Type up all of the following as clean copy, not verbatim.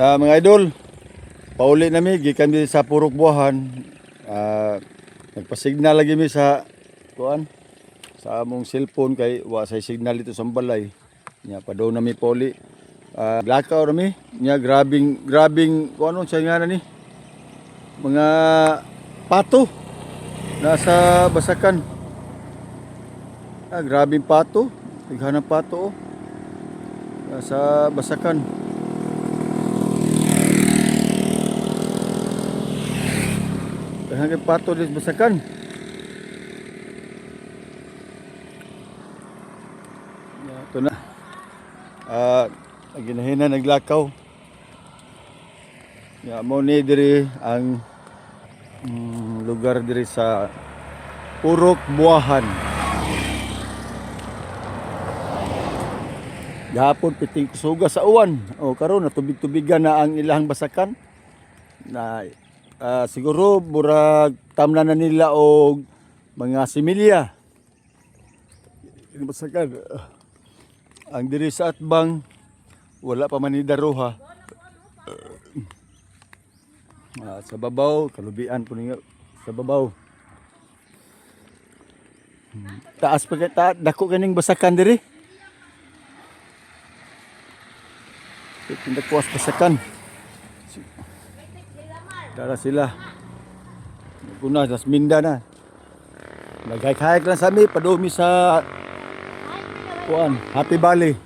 Mga idol, pauli nami gikan mi sa Purok Buahan. Nagpasignal lagi mi sa kuan sa among cellphone kay wa say signal dito sa balay. Nya pa daw nami pauli. Lakaw nami. Nya grabing grabing kuan sa nga na ni. Mga pato nasa basakan. Grabing pato. Tighan ng pato oh. Nasa basakan. Daghan kay pato dito sa basakan. Ya, ito na. Ginahina naglakaw. Ya, mo ni diri ang lugar diri sa Purok Buahan. Gahapon piting kusuga sa uwan. O karon natubig-tubigan na ang ilang basakan. Na siguro murag tamna na nila og mga similya. Ini basakan. Ang diri sa atbang wala pa man ni daruha. Sa babaw, kalubian po ninyo sa babaw. Taas pa kay ta, dako kaning basakan diri. Tindakuas basakan. Dara sila. Kuna, das minda na. Naghaik-haik lang sa mi, padumi sa kuan, Happy Valley.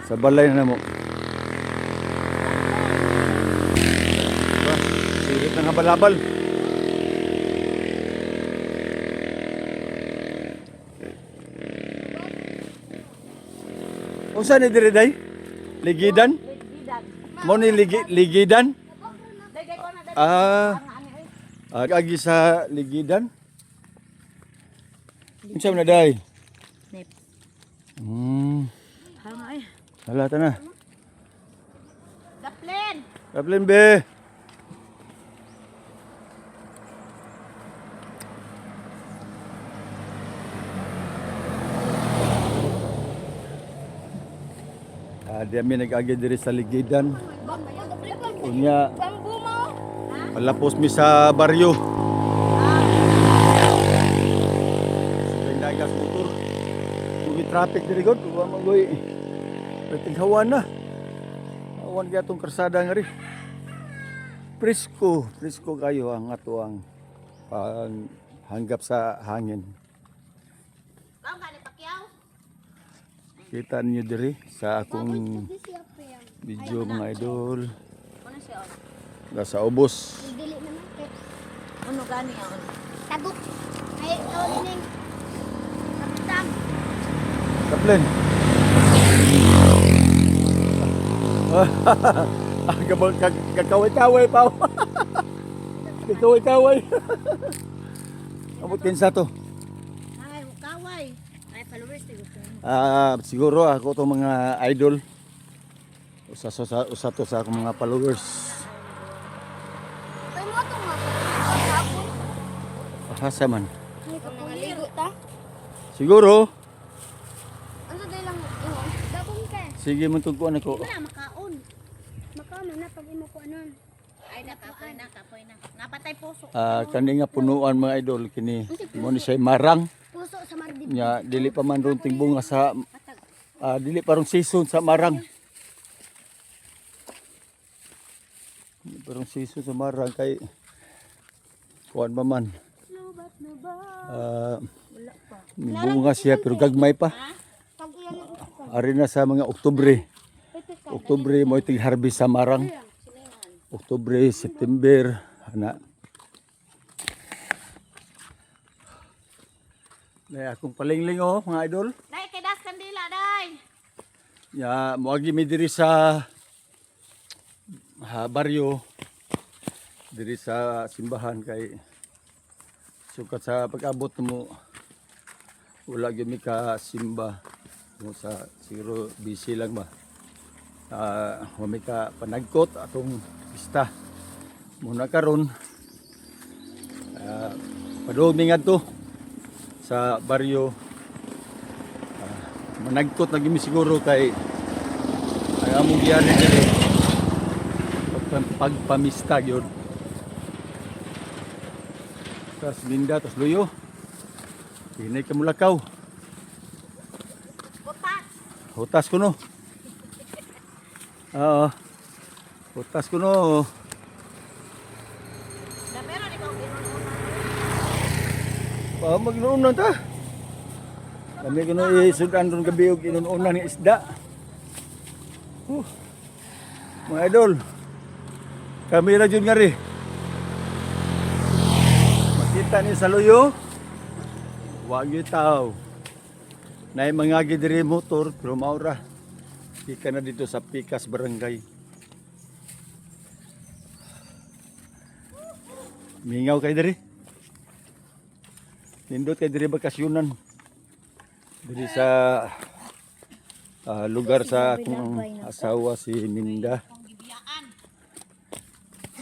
Sa balay na mo. Diba? Sirit ng habalabal. Unsa ni diri day? Ligidan? Mo ni ligidan? Agi sa ligidan? Unsa man na day? Nip. Hanga ay. Hala ta na. Daplin. Kaplin be. Di kami nag-agi diri sa Ligidan. Unya, Bambu mo. palapos mi sa baryo. Sa dagas motor. Ug traffic diri god, wa magoy. Peting hawan na. Hawan kaya tong karsada nga ri. Presko, presko kayo ang ato ang panghanggap sa hangin. Kaon ka ni Pacquiao? Kita niyo diri sa akong video, mga idol. Ano siya? Nasa ubos. Dili naman kay Ano gani ang? tagok. Ay, tawag ning kapitan. Kaplin. Kakaway-kaway pa. Kakaway-kaway. Abot kinsa to. Ay, kaway. Ay, followers ti gusto mo. Siguro ako to mga idol. Usa to sa akong mga followers. Kay mo to nga. Asa man. Ay, kapuligo ta. Siguro Ano day lang ingon? Dabong kay. sige mo tugkuan ako. Wala makaon. Makaon na pag imo ko anon. Ay, nakapoy na, kapoy na. Napatay puso. Kani nga punuan, mga idol, kini mo ni siya marang. Puso sa mardib. Nya dili pa man ron tingbunga sa dili pa ron season sa marang. Dili pa ron season sa marang kay kuan pa man. Lubat na ba? Bunga siya pero gagmay pa. Pag iyan ang upo. Ari na sa mga Oktubre. Oktubre mo iting harvest sa marang. Oktubre, September, ana. Nay akong palingling oh, mga idol. Day, kay das kandila, day. Ya, moagi mi diri sa baryo, diri sa simbahan kay sukat sa pag-abot mo wala gyud mi ka simba mo sa siguro busy lang ba. Wa mi ka panagkot atong pista muna karon. Padulong mi ngadto sa baryo. Managkot na gyud mi siguro kay ang among giyari diri Pagpamista gyud. Tas Linda, tas Luyo. Hinay ka mulakaw. Butas. Hutas ko no. Oo. Hutas ko no. Na meron ikaw ginununan. Pa magnuunan ta. Kami kuno isudan ron gabi og inununan ng isda. Mga idol. Kami ra jud nga ri. Makita ni sa luyo. Wa gyud tao. Nay mga diri motor pero mao ra. Pika na dito sa Pikas Barangay. Mingaw kay diri. Nindot kay diri bakasyonan. Diri sa lugar sa akong asawa si Minda.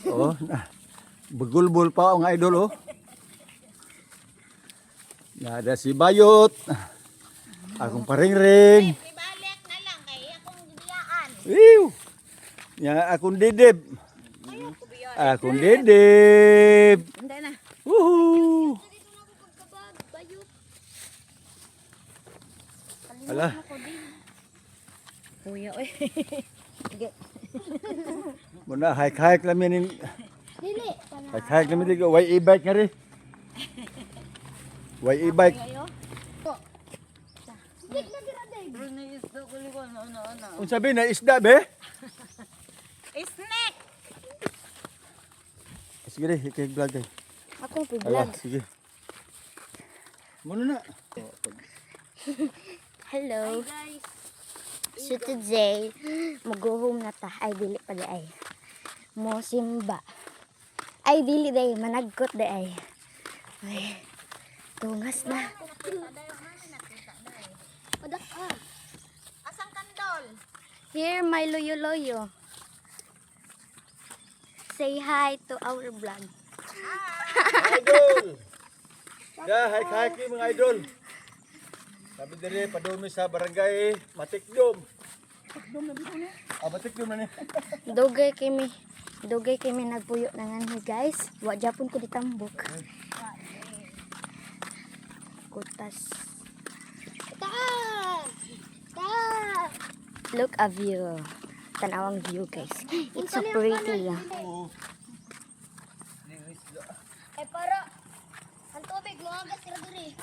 Oh, na. Bagulbol pa ang idol oh. Nada si Bayot. Akong paringring. Ibalik na lang kay akong gibiyaan. Iw. Ya akong didib. Akong didib. Hindi na. Woohoo. Dito na ako pagkabag, bayot. Ala, Kuya oy. Sige. muna hike-hike lang yan. Dili. Hike-hike lang dito. Way e-bike nga rin. Way e-bike. Kayo? Stick na dira day. Unsa be na isda be? Snake. Sige rin, ikay vlog kay. Akong Ala, vlog. sige. Muna na. Hello. So today, mag-go home na ta. Ay, dili pala ay. Mo simba. Ay, dili day. Managkot day ay. Ay, tungas na. Asang kandol? Here, my loyo-loyo. Say hi to our vlog. Idol. Da, hike-hike yung mga idol. Sabi diri padumi sa barangay Matikdom. Matikdom na dito ni. Ah, Matikdom na ni. Dugay kami nagpuyo na nganhi guys. Wa japon ko ditambok. Kutas. Ta! Ta! Look a view. Tanawang view guys. It's so pretty. Oo. Ay para ang tubig moagas ra diri.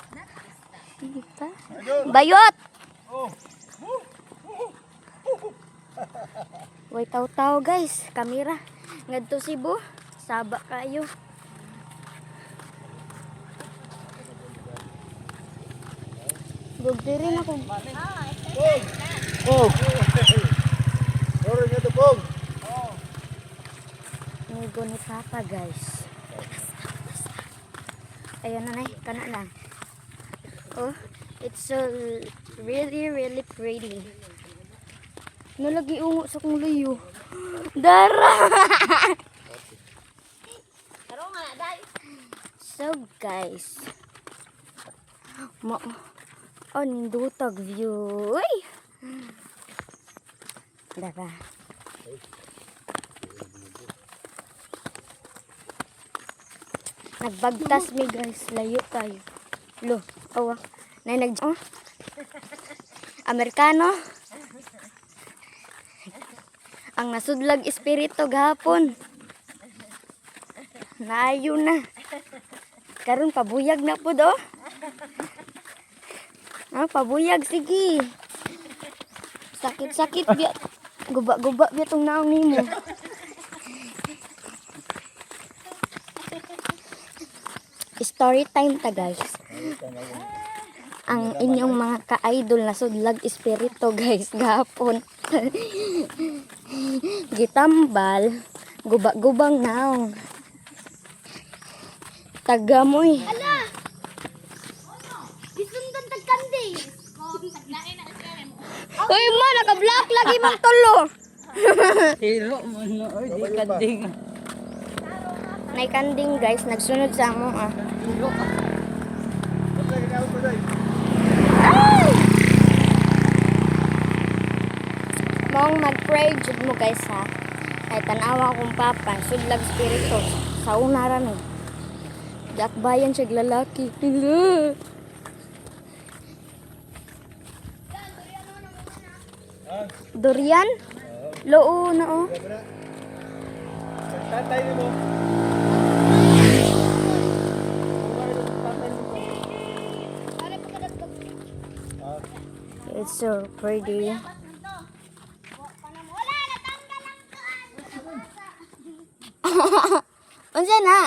Idol. Bayot! Oh. Way taw-taw guys, kamera. Ngadto Cebu, saba kayo. Gugdiri na ko. Pong. Oh. Sorry nga to, Pong. Nigo ni Papa guys. Ayun na nay, kana lang. Oh, it's so really really pretty. Nalagi ungo sa kong luyo. Dara! Pero nga dai. So guys, ma oh, nindutag view. Uy! Dara. Nagbagtas mi guys, layo tayo. Lo, awa. Nay nag oh. Amerikano. Ang nasudlag espiritu gahapon. Naayo na. Karon pabuyag na pud oh. Ah, pabuyag sige. Sakit-sakit biya. Guba-guba biya tong naong nimo. Story time ta guys. Ang inyong mga ka-idol na sudlag espiritu guys gahapon. Gitambal, guba-gubang naong. Tagamoy. Ala. Gisundan tag kandi. Ko taglain na kasi mo. Uy ma, naka-block lagi mang tulo. Hilo mo no, oy, di kanding. Nay kanding guys, nagsunod sa amo ah. Ay! Mong mag-pray jud mo guys ha. Ay, tanawa akong papa, sudlag spirito. Sa una ra ni. Dakbayan siya lalaki. Hello. Durian? Loo na oh. Tatay mo. It's so pretty. Unsa na?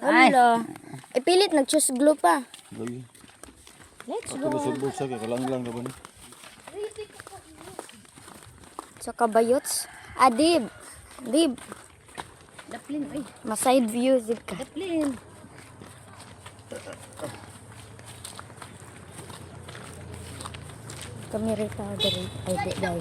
Hala. Ipilit nag-choose glue pa. Lagi. Let's Ato ba sa bulsa kay kalang lang na ba ni? Sa kabayots. Ah, dib. Dib. Daplin, oy. Ma-side view zib ka. Daplin. Kami rito diri. Ay, di day.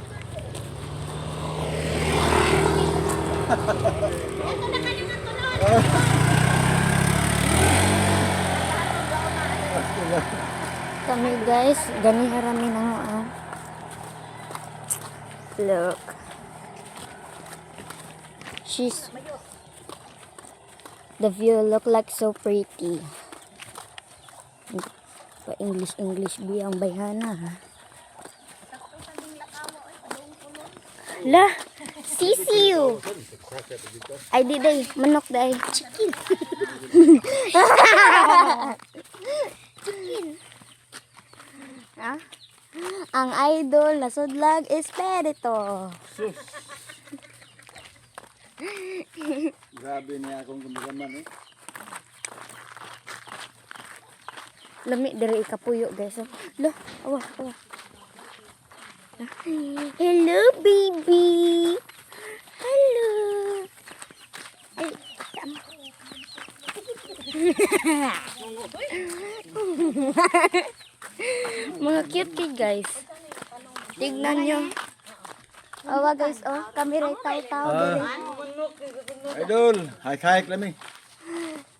Kami guys, gani harami na mo ah. Look. She's The view look like so pretty. Pa English English biyang bayhana ha. La, sisiu. Ay di day, manok day. Chicken. Chicken. Ha? Ang idol na sudlag espiritu. Sus. Grabe niya akong kameraman eh. Lami diri ikapuyo guys. Oh. La, awa, awa. Hello baby. Hello. Ay, tama. Mga cute kid guys. Tignan nyo. Awa guys, oh, kami rin tao-tao diri. Idol, hike-hike lami.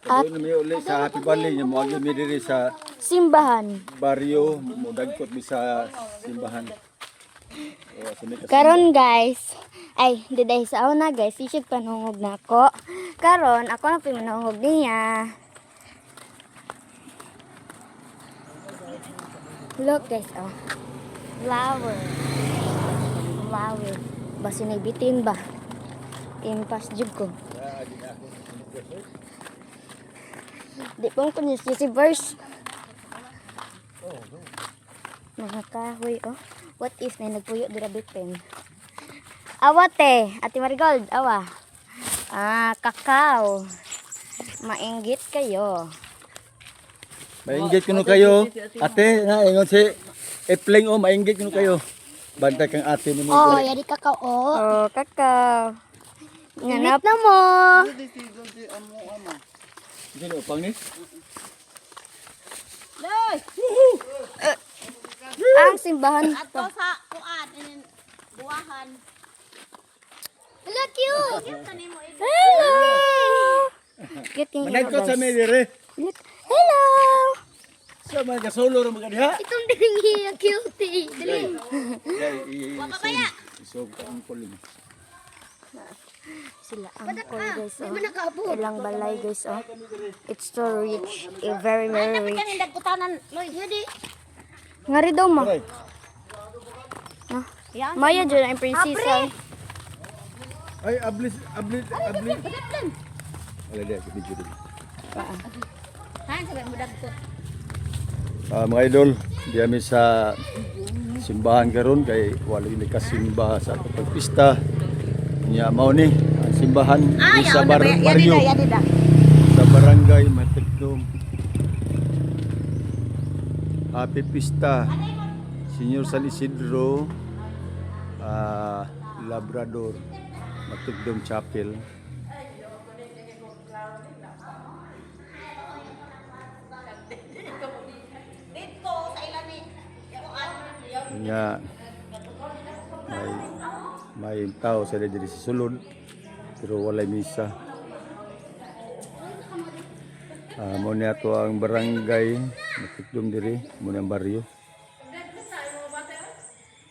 At mi uli sa Happy Valley nya moagi mi diri sa Simbahan. baryo, mudagkot mi sa simbahan. O, sa may Karon guys, ay, di dahil sa una guys, isip panungog na ako. Karon, ako na pinanungog niya. Look guys, oh. Flower. Flower. Basi bitin ba? Impas jud ko. Di pa ko niya si verse. Mga kahoy, oh. What if na nagpuyo dira bitin? Awa te, Ate Marigold, awa. Ah, kakao. Mainggit kayo. Mainggit kuno kayo. Ate, na ingon si Epling oh, mainggit kuno kayo. Bantay kang ate nimo. Oh, yari kakao. Oh. Oh, kakao. Nganap na mo. Sino upang ni? Loy! Ang simbahan. Ato sa kuan, and buwahan. Hello, cute! Hello! Cute yung iro, Managkot sa guys. mi dire. Look. Hello! Sa mga solo ra mga diha. Itong dingi, ang cute eh. Dali. Dai, i-isog ka ang kuling. Sila uncle guys, oh. Ilang balay guys, oh. It's so rich. Eh, very, very rich. Kanin dagkutanan, Loy. Hindi. Ngari daw ma. Aray. Maya dyan ang prinsesa. Ay, ablis, ablis, ablis. Wala diha, video dito. Han, sabi mo dagkot. Ah, mga idol, di kami sa simbahan karon kay wala gyud kasimba sa atong pagpista. Nya mao ni ang simbahan Ah, di sa baryo da. sa barangay Matikdom. Happy Pista. Senior San Isidro, Labrador, Matikdom Chapel. Dito sa ilan ni kuan. Nga may may tao sila diri sa sulod pero walay misa. Ah, mo ni ato ang barangay Matikdom diri, mo ni ang baryo.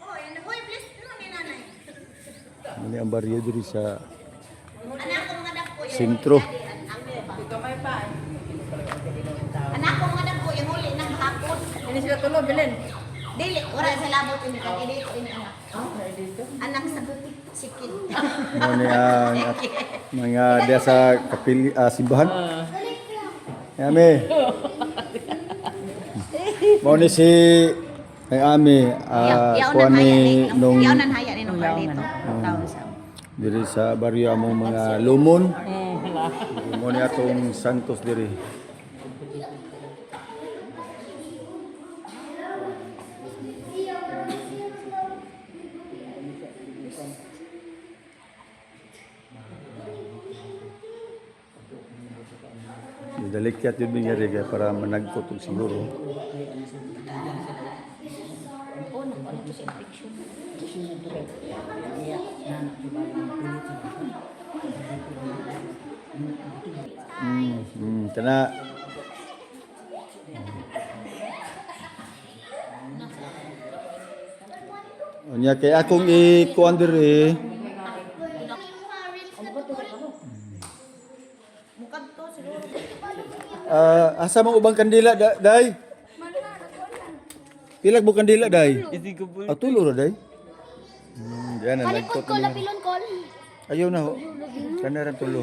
Oh, yan. Hoy, please, ano ni nanay? Mao ang baryo diri sa sentro. Anak ko mga dagko, yung huli ng hapon. Ini sila tulo, Belen. Dili, wala sa labot ini kag dito ini anak. Anak sa sikit. Mao ni ang mga diya sa kapil simbahan. Ami. Mao ni si ay Ami kuan ni nung Yaunan haya ni nung Carlito. Taon sa. Diri sa baryo among mga lumon. Mao ni atong Santos diri. Dalikyat yun nga rin kaya para managkot og siguro. Kana. Unya kay akong i-kuan diri. Asa man ubang kandila da, day? Pilag mo kandila day? Ah, tulo ra day. Diyan na Kalipot nagkot ko, niya. lapilon ko. Ayaw na ho. Kana ra tulo.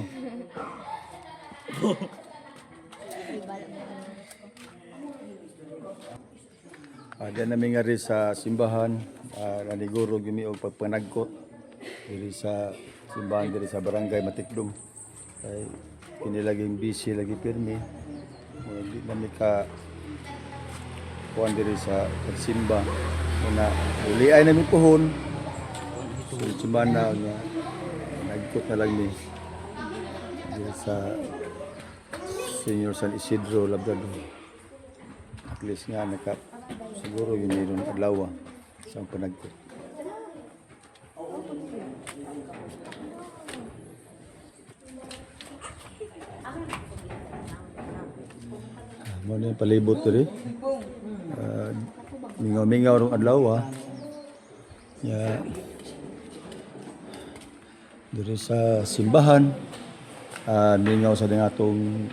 Diyan namin nga rin sa simbahan, naniguro gimi og pagpanagkot diri sa simbahan diri sa barangay Matikdong. Kay kini laging busy lagi pirmi. Murag di na mi ka kuan diri sa pagsimba. Una uli ay nami puhon. So simbahan na nga nagkot na lang mi diri sa Senior San Isidro Labrador. At least nga naka siguro yun meron adlaw sa panagkot. Mo na yung palibot diri. Mingaw-mingaw rong adlaw ah. Ya. Diri sa simbahan, mingaw sa ding atong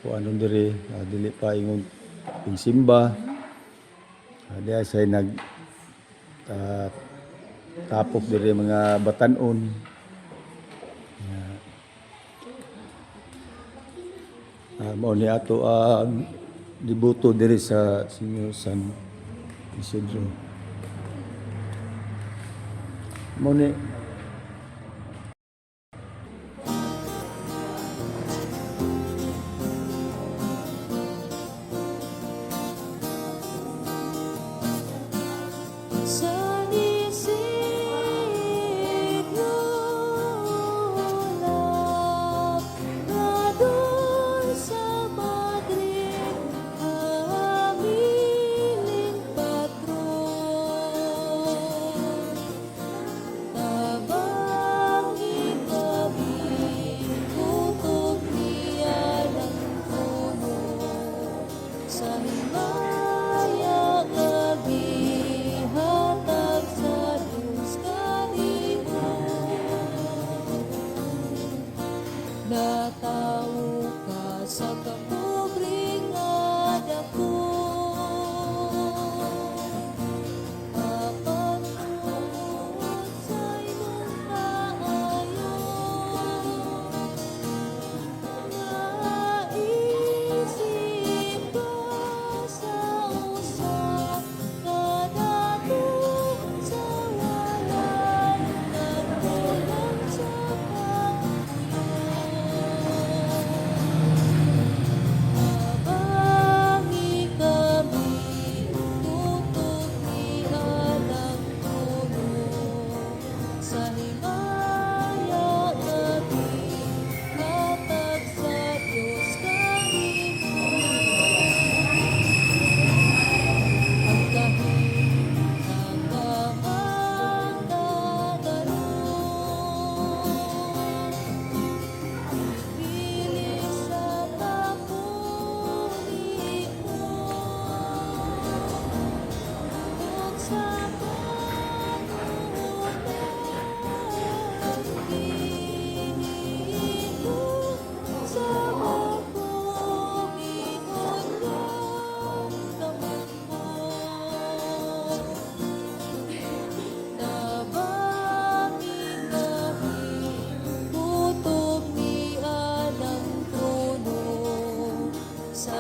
kuan diri, dili pa ingon ping simba. Diya say nag tapok diri mga batanon. Mao ni ato ang dibuto diri sa Senior San Isidro. Mao ni. San Isidro, labrador sa Madrid, aming patron. Tabangi kami, kutob niya ng puno. Sa himaya gabi, hatag sa Diyos kanimo. Natawo ka sa kapobre nga dako. Apan tungod sa imong kaayo, naisip ka sa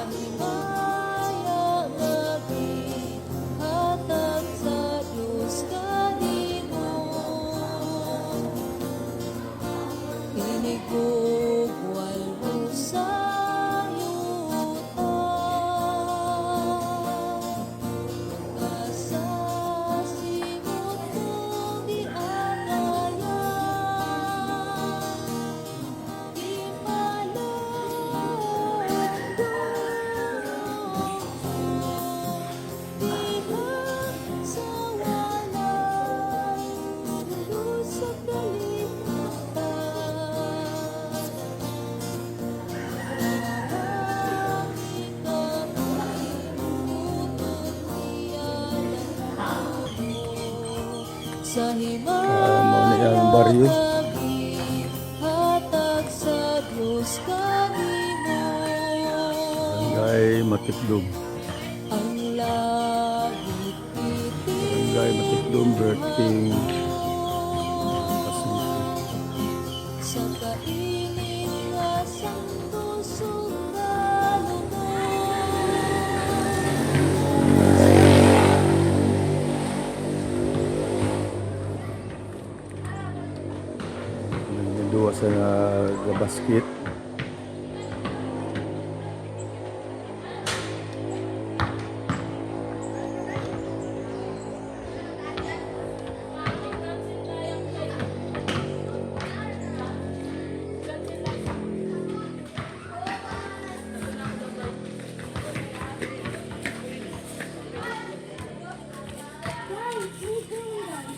Sa himaya nga gihatag sa Dios kanimo. Inigugwal mo sa yuta, Sa simot mo giangayan, Ipalandong diha sa walay luz sa kalibutan. Marami kami utod niya sa Mao ni ang baryo. himaya hatag sa Diyos kanimo. Barangay Matikdom. Ang langit Barangay Matikdom, Berting Pasig. sa kainit nga sangdusog kalunod. Nagduwa sa basket.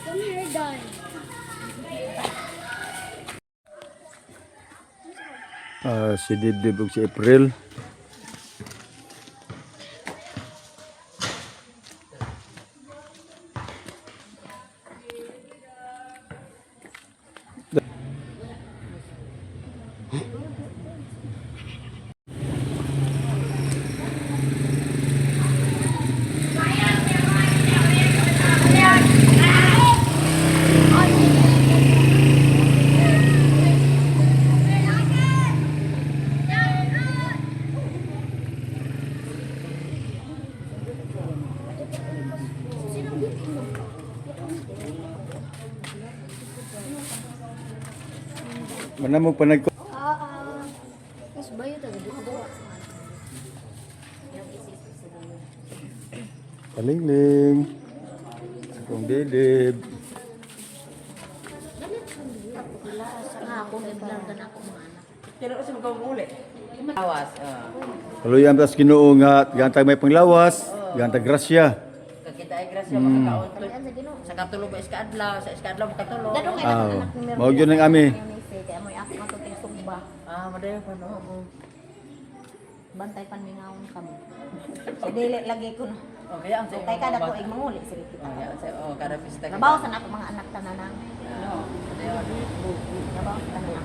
Come here, Don. Si Dibdib ug si April. Manamog panag Mas bayo taga dito. Palingling. Akong didib. Awas. Oh. Kaluyan tas Ginoo nga gantag may panglawas, gantag grasya. Kakita ay grasya makakaon to. Sa katulog ba iskaadlaw, sa iskaadlaw makatulog. Dadong ay Ah, anak ni mao gyud ang ami. Kaya mo ako nga itong sugba. Ah, madayon pa no. Bantay panmingawon kami. So dili lagi ko na. Oh, kaya ang sa Kay kada ko ig manguli sige kita. Oh, ya, sa oh, kada pista. Nabaw sa na ako mga anak tananang. No. Madayon. Nabaw sa tanan.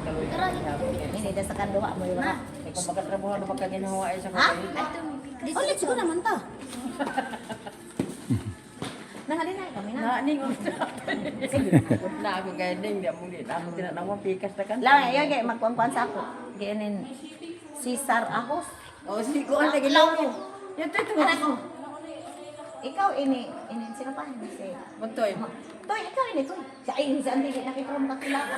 Ini da sa kanduha mo yun. Kay kung pagkatrabaho no pagkaginawa ay sa Ha? mga. Oh, let's go naman ta. Nangalin na kami na. Na ning na ako kay ning di mo di ako tinanawa pikas ta kan. Lang ayo gay magkuan-kuan sa ako. Ginin Cesar Ahos. Oh, si ko ang lagi Law. law. Yan to ito. Anak ko. Ikaw ini ini sino pa ini si Buntoy. Toy, ikaw ini toy. Sa ay sa andi nakita ko makilala.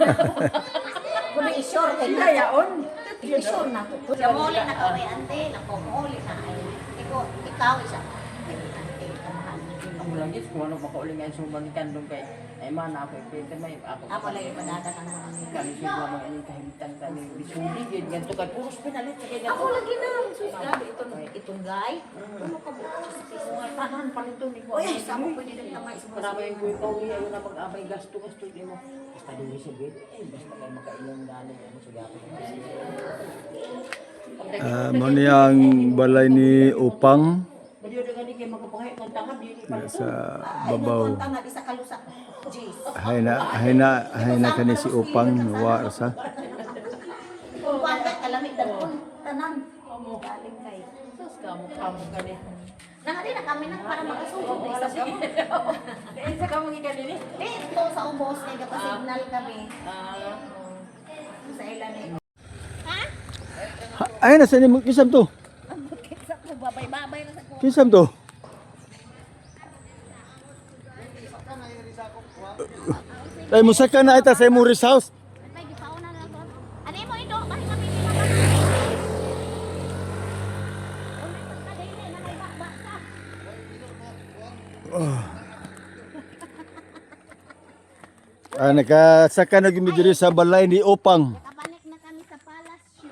Kuno i-sure kay Sila yaon. I-sure na ko. Siya muli na kaway ante, nako muli na ay. Ikaw, ikaw isa. Ay, ante, kamahal. Ang lagi kung ano makauli nga suman kandong kay ay mana ako ipinta may ako. Ako lagi padada kang mga Kami siguro mga inyong kahimtang kami bisuli yun ganito kay puros pinalit sa kanya. Ako lagi na. Sus, grabe ito. Itong guy. Ano ka ba? Tanan palito ni ko. Uy, sa mo pwede din kamay. Marami yung kuy pauwi ayo na mag-abay gasto gasto di mo. Basta dili sa gate. Eh basta kay makainom dali ano sa gapon. Mao ni ang balay ni Upang Baliw na gani kay makapangay kung tangad di ni pa. sa babaw. Ay, nga di sa kalusa. Jeez. Hay na hay na hay na kani si Upang wa sa. Kung kuwan ka, kalamig dagpon. Tanan. Galing kay. Sus kamo kamo kani. Nangali na kami nang para makasugod na isa kamo. Dahil sa kamo gikan dinhi. Dito sa ubos kay signal kami. Ah, Sa ilan eh. Ay na sa ni isam to. Babay-babay na sa ko. Kinsa man to? Ay, musaka na ita sa imong rest house. Ay, gipauna na lang. Ano mo ito? Bakit kami nila ba? Ah, nakasaka na gyud mi diri sa balay ni Opang. Kabalik na kami sa palasyo.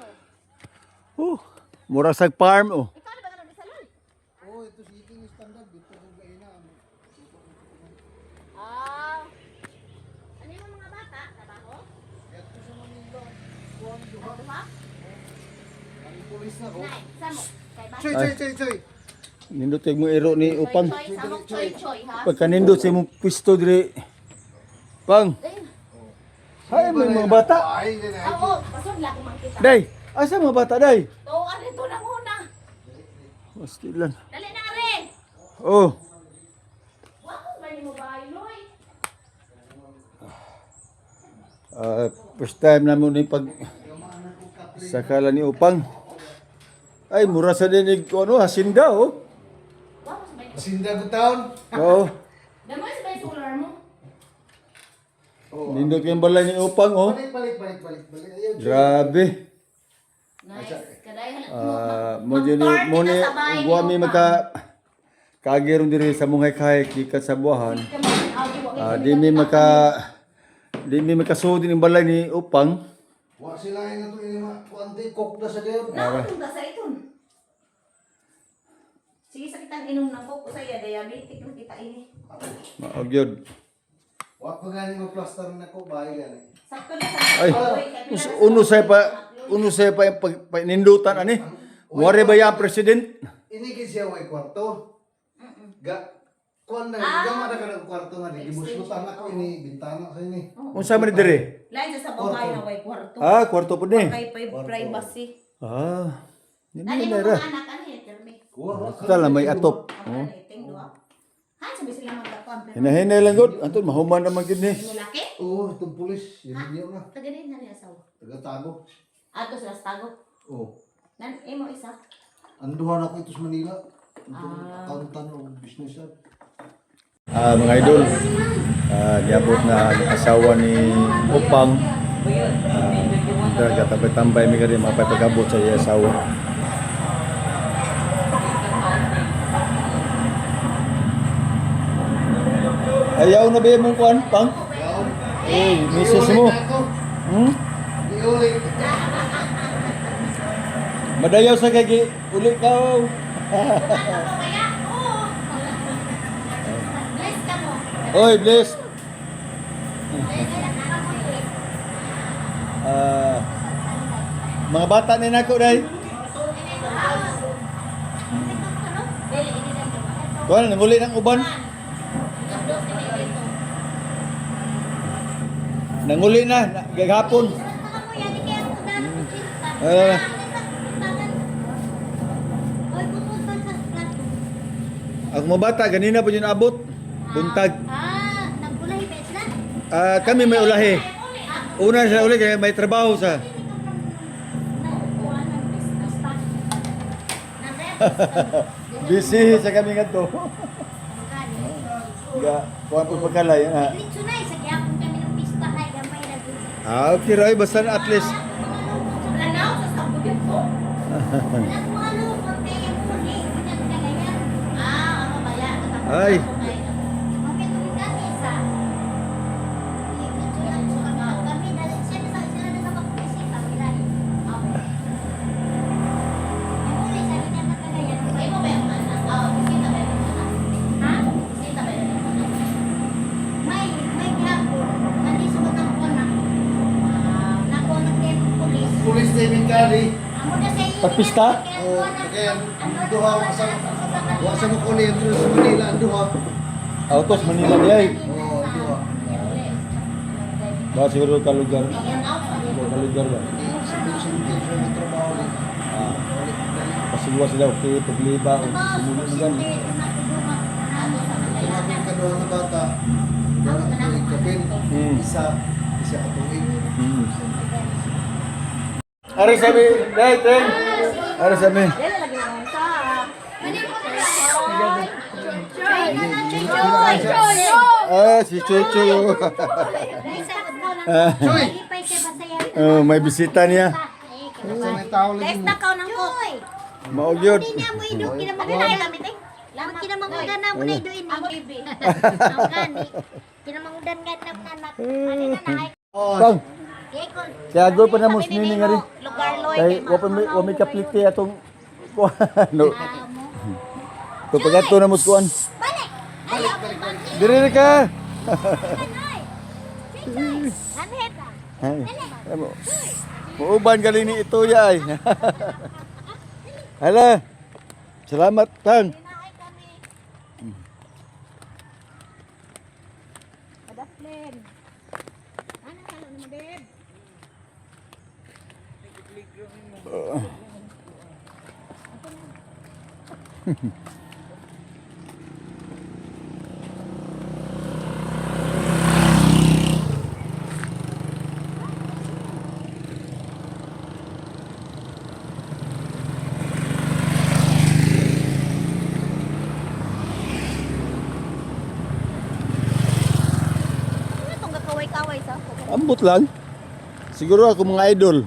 Oh, mura sa farm oh. Ikaw na ba ganun sa lol? Oh, ito si Iking standard dito kung gaina. Ah. Ano yung mga bata? Trabaho? Ito sa Manila. Kuan duha. Duha? Ang pulis na ko. Nay, samo. Kay ba? Choy, choy, choy, choy. Nindot kay mo iro ni Opang. Choy, samok choy choy ha. Pagkanindot sa imong pwesto diri. Pang. Hay may mga bata. Ay, yan ay. Oo, pasod lang kung makita. Day, asa mga bata day? To, ano ito na muna. Pastilan. Dali na, are. Oh. Wa ko ba mo ba, Loy? Ah, first time namin ni pag sakala ni Upang. Ay, mura sa dinig ko ano, hasinda oh. Wa ko sa ba? Sinda ko taon. Oo. Damo sa ba solar mo? Nindot kayong balay ni Upang oh. Balik, balik, balik, balik, balik. Ayaw, choy. Grabe. Nice. Kaday Ah, mo jud ni mo ni wa mi maka kagiron diri sa mong hikay gikan sa buwahan. Ah, di mi makasud ning balay ni Upang. Wa sila yung ato yung mga kuan te, coke na sa gayon. Naon ka sa iton? Sige sa kitang inom ng coke usay diabetic na kita ini. Maog yun. Wa pa gani mo plaster na ko bahay gani. Sakto na sa Ay, uno say pa yung pag, panindutan ani. Wari ba ya president? Ini kay siya way kwarto. Ga kuan na gama na ka ng kwarto nga di gibuslutan ako ini bintana sa ini. Unsa man ni diri? Lain sa babae na way kwarto. Ah, kwarto po ni. Kay pay privacy. Ah. Di Dali mo mo na mga anak ani termi. Kuha. Total na may atop. Oh. Ting duha. Ha sabi sila magkakuan pero Hinahinay lang gud. Anton mahuman naman gid ni. mo laki. Oo, itong pulis, yun yun na. Taga din na niya asawa. Taga-tago. Ato sila sa tago. Oo. Nan imo isa. Anduhan ako ito sa Manila. Itong accountant o business yan. Ah, mga idol. Ah, niabot na ang asawa ni Upang. Ah, katabay-tambay mi kadi mapagabot sa iya asawa. Ayaw na ba yung kuan, Pang? Uy, misis mo. Hmm? Di ulit. Madayaw sa kagi, uli ka. Oh. Kaya oo. Bless ka mo. Oy, bless. Bless ka mo eh. Ah, mga bata ni nako dai. Kuan nanguli ng uban. Nanguli na, gahapon. Ah. Ang mga bata ganina pa yun abot. Buntag. Ah, nagulahi ba sila? Ah, kami may ulahi. Una sa uli kaya may trabaho sa. Busy sa kami ngadto. Ga, kuan po pagkalay ah. Litsunay, sa gihapon kami ng pista kay gamay na gud. Ah, okay ra basta na at least Lanaw sa sabugin ko. Wala ko mga lukot kay yung muli, bilang kagayan. Ah, ano ba yan? Ay. Okay, tubig kami sa. Litsunay, so kami dali siya sa sila na sa pagpisita, wala. Yung muli sa gikan ng kagayan. Ay mo ba yung anak? Oo, bisita ba yung anak? Ha? Bisita ba yung anak? May gihapon. Ani sugat ang kona. Nako nagdemo pulis. Pulis na yung kali. Amo na sa iyo. Pagpista? Oo, kaya duha ko sa wa sa mo kuni yung sa Manila ang duha. Autos Manila di ay. Oo, duha. Ba siguro ka lugar. Ka lugar ba? Sa pension pension ng trabaho ni. Ah. Pasigwa sila okay pagliba o sumulong na gani. Ito na akong kaduha na bata. Duha na tuig kapin. Isa isa ka tuig. Are sabi, dai teng. Are sabi. Dili lagi na sa. Choy na na, Choy, Choy. Choy. Ah, si Chuchu. Choy! Lipay siya basaya. Oh, may bisita niya. Sa may tao lagi Guys, mo. nakaw ng coke. Mao gyud. Hindi na mo idok Ano na kami, te? Kinamangudan na mo na iduin Amo ibi. Ang gani. Kinamangudan nga na mo na Ano na na ay. Pang, kaya go pa na mo sinini nga rin. Lugar loy Kay wa pa may wa may kaplite atong kuan. No. To pagato na mo sa kuan. Balik. Ay, ako balik. Diri ra ka. Anhet. Ay, mo. Muuban galing ni Itoya ay. Hala. Salamat, Tang. Ano tong gakaway-kaway sa? Ambot lang. Siguro ako mga idol.